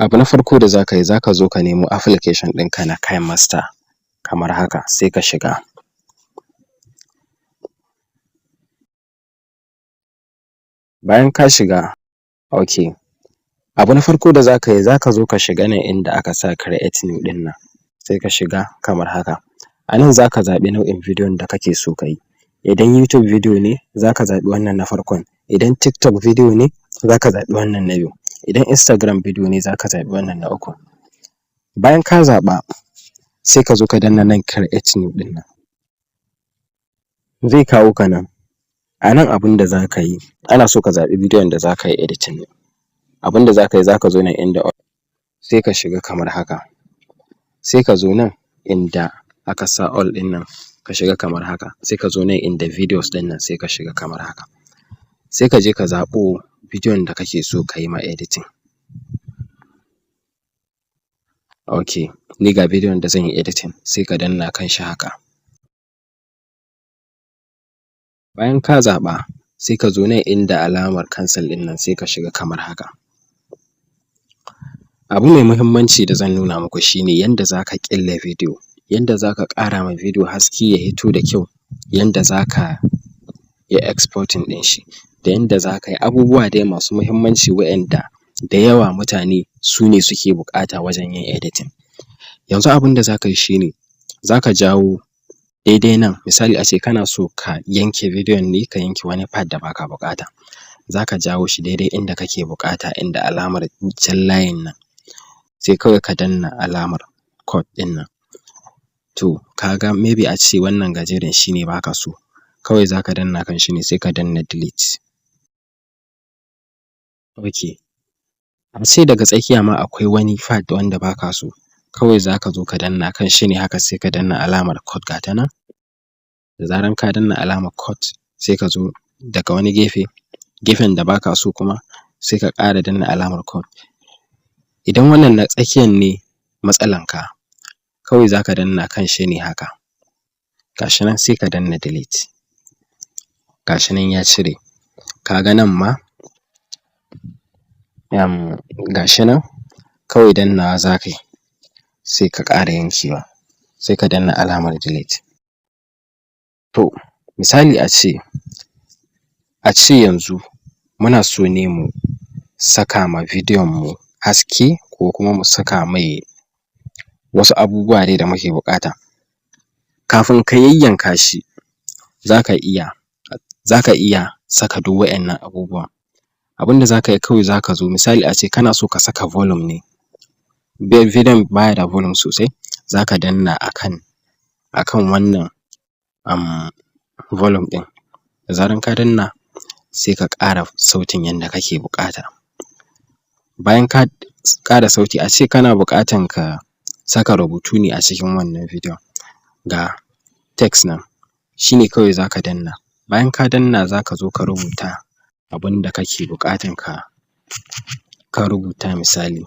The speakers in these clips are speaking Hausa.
Abu na farko da za ka yi, za ka zo ka nemo application ɗinka na KineMaster kamar haka, sai ka shiga. Bayan ka shiga, okay, abu na farko da za ka yi, za ka zo ka shiga nan inda aka sa create new ɗin nan, sai ka shiga kamar haka. A nan za ka zaɓi nau'in bidiyon da kake so ka yi. Idan YouTube video ne, za ka zaɓi wannan na farkon. Idan TikTok video ne, za ka zaɓi wannan na biyu. Idan Instagram video ne, za ka zaɓi wannan na uku. Bayan ka zaɓa, sai ka zo ka danna nan create new ɗin nan. Zai kawo ka nan. A nan abin da za ka yi, ana so ka zaɓi bidiyon da za ka yi editing ne. Abin da za ka yi, za ka zo nan inda sai ka shiga kamar haka. Sai ka zo nan inda aka sa all ɗin nan, ka shiga kamar haka. Sai ka zo nan inda videos ɗin nan, sai ka shiga kamar haka. Sai ka je ka zaɓo bidiyon da kake so ka yi ma editing. Okay, ni ga bidiyon da zan yi editing, sai ka danna kan shi haka. Bayan ka zaɓa, sai ka zo nan inda alamar cancel ɗin nan, sai ka shiga kamar haka. Abu mai muhimmanci da zan nuna muku shi ne yanda za ka ƙilla bidiyo, yanda za ka ƙara ma bidiyo haske ya hito da kyau, yanda za ka yi exporting ɗin shi, da yanda za ka yi abubuwa dai masu muhimmanci waƴanda da yawa mutane su ne suke buƙata wajen yin editing. Yanzu abin da za ka yi shi ne, za ka jawo daidai nan, misali a ce kana so ka yanke bidiyon ne, ka yanke wani part da ba ka buƙata. Za ka jawo shi daidai inda kake buƙata, inda alamar jan layin nan, sai kawai ka danna alamar cut ɗin nan. To ka ga maybe a ce wannan gajeren shi ne ba ka so, kawai za ka danna kan shi ne, sai ka danna delete. Okay, a ce daga tsakiya ma akwai wani part wanda ba ka so, kawai za ka zo ka danna kan shi ne haka, sai ka danna alamar cut, ga ta nan. Da zaran ka danna alamar cut, sai ka zo daga wani gefe, gefen da ba ka so kuma, sai ka ƙara danna alamar cut. Idan wannan na tsakiyan ne matsalanka, kawai za ka danna kan shi ne haka, ga shi nan, sai ka danna delete. Ga shi nan ya cire. Ka ga nan ma ga shi nan, kawai dannawa za ka yi, sai ka ƙara yankewa, sai ka danna alamar delete. To misali a ce yanzu muna so ne mu saka ma bidiyon mu haske ko kuma mu saka mai wasu abubuwa dai da muke buƙata. Kafin ka yayyanka shi, za ka iya saka duk waƴannan abubuwan. Abin da za ka yi kawai, za ka zo, misali a ce kana so ka saka volume ne, bidiyon baya da volume sosai, za ka danna akan wannan volume ɗin. Da zaran ka danna, sai ka ƙara sautin yanda kake buƙata. Bayan ka ƙara sauti, a ce kana buƙatan ka saka rubutu ne a cikin wannan bidiyon, ga text nan, shi ne kawai za ka danna. Bayan ka danna, za ka zo ka rubuta abin da kake buƙatan ka rubuta misali.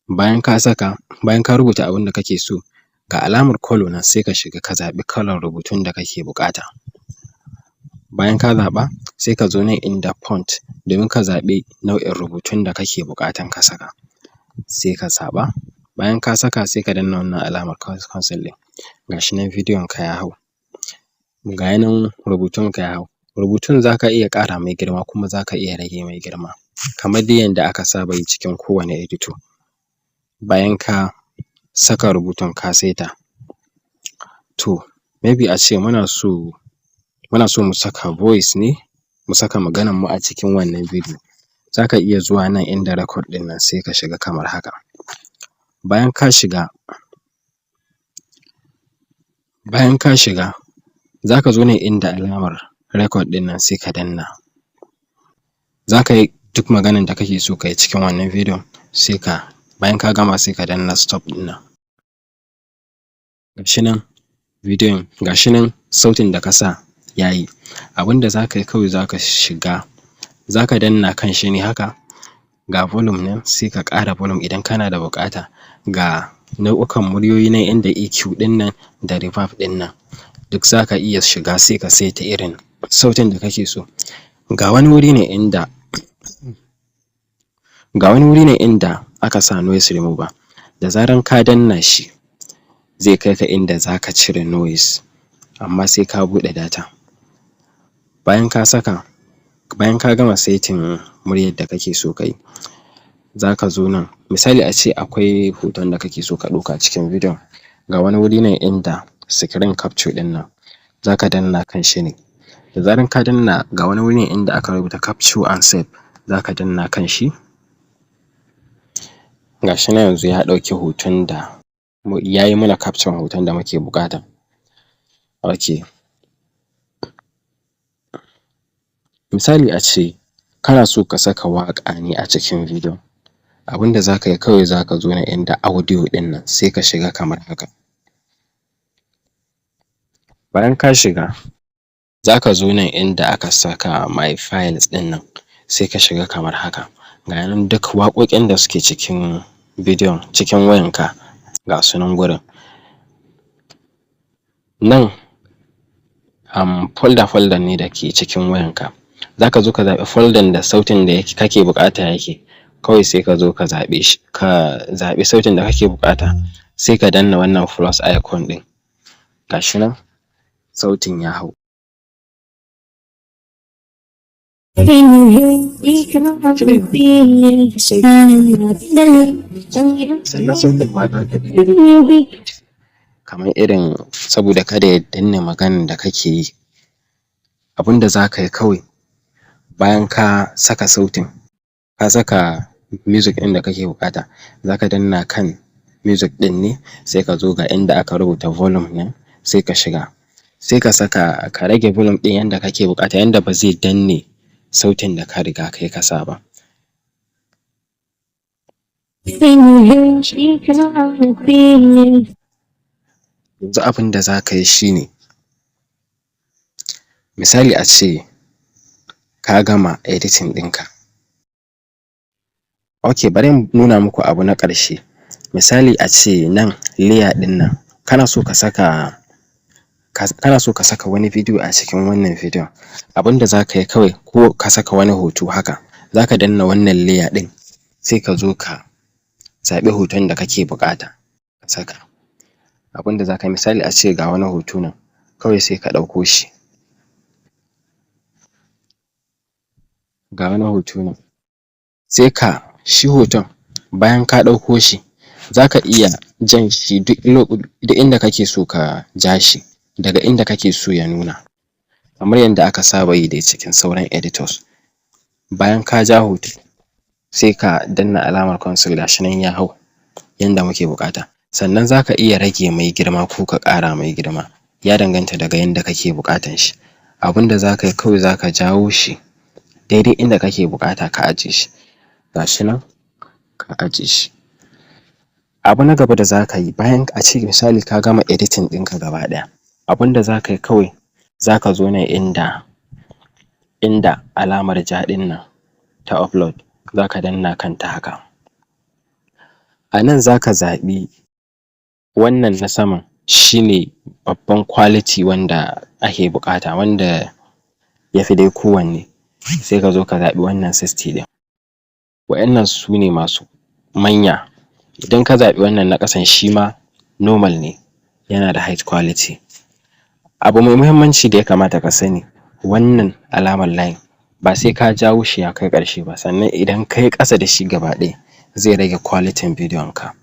Bayan ka saka, bayan ka rubuta abin da kake so, ga alamar colour nan, sai ka shiga ka zaɓi kalar rubutun da kake buƙata. Bayan ka zaɓa, sai ka zo nan inda font domin ka zaɓi nau'in rubutun da kake buƙatan ka saka, sai ka zaɓa. Bayan ka saka, sai ka danna wannan alamar cancel ɗin. Ga shi nan bidiyon ka ya hau, ga ya nan rubutun ka ya hau. Rubutun za ka iya ƙara mai girma kuma za ka iya rage mai girma, kamar dai yanda aka saba yi cikin kowane editor. Bayan ka saka rubutun ka saita, to maybe a ce muna so mu saka voice ne, mu saka maganar mu a cikin wannan bidiyo. Za ka iya zuwa nan inda record ɗin nan, sai ka shiga kamar haka. Bayan ka shiga, za ka zo nan inda alamar record ɗin nan, sai ka danna. Za ka yi duk maganan da kake so ka yi cikin wannan bidiyon, sai ka bayan ka gama, sai ka danna stop ɗin nan. Ga shi nan bidiyon, ga shi nan sautin da ka sa ya yi. Abin da za ka yi kawai, za ka shiga, za ka danna kan shi ne haka, ga volume nan, sai ka ƙara volume idan kana da buƙata. Ga nau'ukan muryoyi nan, inda EQ ɗin nan da reverb ɗin nan, duk za ka iya shiga, sai ka saita irin sautin da kake so. Ga wani wuri ne inda Ga wani wuri ne inda aka sa noise remover. Da zaran ka danna shi, zai kai ka inda za ka cire noise, amma sai ka buɗe data. Bayan ka saka, bayan ka gama setting muryar da kake so ka yi, za ka zo nan. Misali a ce akwai hoton da kake so ka ɗauka cikin bidiyon, ga wani wuri nan inda screen capture ɗin nan, za ka danna kan shi ne. Da zaran ka danna, ga wani wuri ne inda aka rubuta "capture and save", za ka danna kan shi. Ga shi nan yanzu ya ɗauki hoton da ya yi mana capture, hoton da muke buƙata. Okay, misali a ce kana so ka saka waƙa ne a cikin bidiyon, abin da za ka yi kawai, za ka zo nan inda audio ɗin nan, sai ka shiga kamar haka. Bayan ka shiga, za ka zo nan inda aka saka "my files" ɗin nan, sai ka shiga kamar haka. Ga nan duk waƙoƙin da suke cikin bidiyon, cikin wayanka, ga su nan gurin nan. Folder folder ne da ke cikin wayanka. Za ka zo ka zaɓi folder da sautin da kake buƙata yake. Kawai sai ka zo ka zaɓe shi, ka zaɓi sautin da kake buƙata, sai ka danna wannan plus icon ɗin. Ga shi nan sautin ya hau. Sannan sautin ma kamar irin, saboda kada ya danne maganan da kake yi, abunda za ka yi kawai, bayan ka saka sautin, ka saka music ɗin da kake buƙata, za ka danna kan music ɗin ne, sai ka zo ga inda aka rubuta volume nan, sai ka shiga, sai ka saka, ka rage volume ɗin yanda kake buƙata, yanda ba zai danne sautin da ka riga kai ka sa ba. Yanzu abin da za ka yi shi ne, misali a ce ka gama editing ɗinka. Okay, bari in nuna muku abu na ƙarshe. Misali a ce nan layer ɗin nan, kana so ka saka wani bidiyo a cikin wannan bidiyon, abin da za ka yi kawai, ko ka saka wani hoto haka, za ka danna wannan layer ɗin, sai ka zo ka zaɓi hoton da kake buƙata ka saka. Abin da za ka yi, misali a ce ga wani hoto nan, kawai sai ka ɗauko shi. Ga wani hoto nan, sai ka shi hoton. Bayan ka ɗauko shi, za ka iya jan shi duk inda kake so ka ja shi, daga inda kake so ya nuna, kamar yanda aka saba yi dai cikin sauran editors. Bayan ka ja hoto, sai ka danna alamar cancel. Ga shi nan ya hau yanda muke buƙata. Sannan za ka iya rage mai girma ko ka ƙara mai girma, ya danganta daga yanda kake buƙatan shi. Abunda za ka yi kawai, za ka jawo shi daidai inda kake buƙata ka ajiye shi. Ga shi nan ka ajiye shi. Abu na gaba da za ka yi, bayan a ce misali ka gama editing ɗinka gaba ɗaya, abunda za ka yi kawai, za ka zo nan inda alamar ja ɗin nan ta upload, za ka danna kanta haka. A nan za ka zaɓi wannan na saman, shi ne babban quality wanda ake buƙata, wanda ya fi dai kowanne. Sai ka zo ka zaɓi wannan 60 ɗin. Wa'innan su ne masu manya. Idan ka zaɓi wannan na ƙasan, shi ma normal ne, yana da high quality. Abu mai muhimmanci da ya kamata ka sani, wannan alamar line, ba sai ka jawo shi ya kai ƙarshe ba. Sannan idan kai ƙasa da shi gaba ɗaya, zai rage quality bidiyon ka.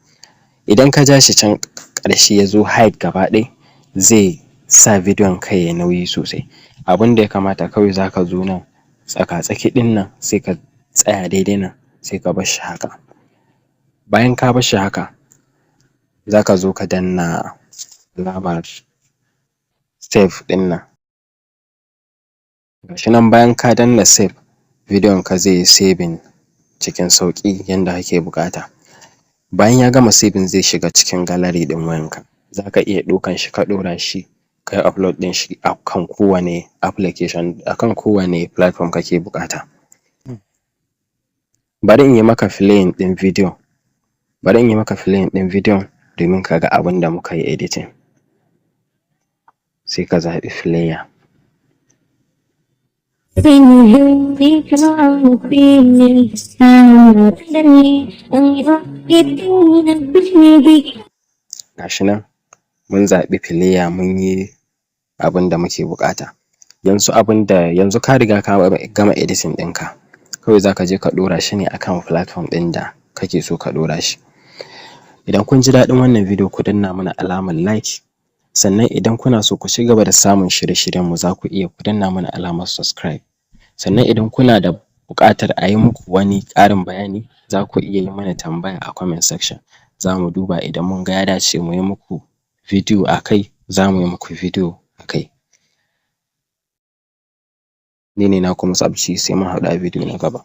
Idan ka ja shi can ƙarshe, ya zo high gaba ɗaya, zai sa bidiyon ka yayi nauyi sosai. Abunda ya kamata kawai, za ka zo nan tsaka-tsaki ɗin nan, sai ka tsaya daidai nan, sai ka bar shi haka. Bayan ka bar shi haka, za ka zo ka danna alamar save ɗin nan. Gashi nan, bayan ka danna save, bidiyon ka zai yi saving cikin sauƙi yanda kake buƙata. Bayan ya gama saving, zai shiga cikin gallery ɗin wayanka. Za ka iya ɗaukan shi, ka ɗora shi, kayi upload ɗin shi akan kowane application, akan kowane platform kake buƙata. Bari in yi maka playing ɗin bidiyon domin ka ga abunda muka yi editing. Sai ka zaɓi player. Pinuhit ang piling sa dali ang iyong ngiti na binibig. Gashi nan mun zaɓi player, mun yi abunda muke buƙata. Yanzu abunda yanzu ka riga ka gama editing ɗinka, kawai zaka je ka ɗora shi ne akan platform ɗin da kake so ka ɗora shi. Idan kun ji daɗin wannan bidiyo, ku danna mana alamar like. Sannan idan kuna so ku cigaba da samun shirye-shiryen mu, za ku iya ku danna mana alamar subscribe. Sannan idan kuna da buƙatar a yi muku wani ƙarin bayani, za ku iya yi mana tambaya a comment section. Za mu duba, idan mun ga ya dace mu yi muku bidiyo a kai, za mu yi muku bidiyo a kai. Ni ne naku Mus'ab, sai mun haɗu a bidiyo na gaba.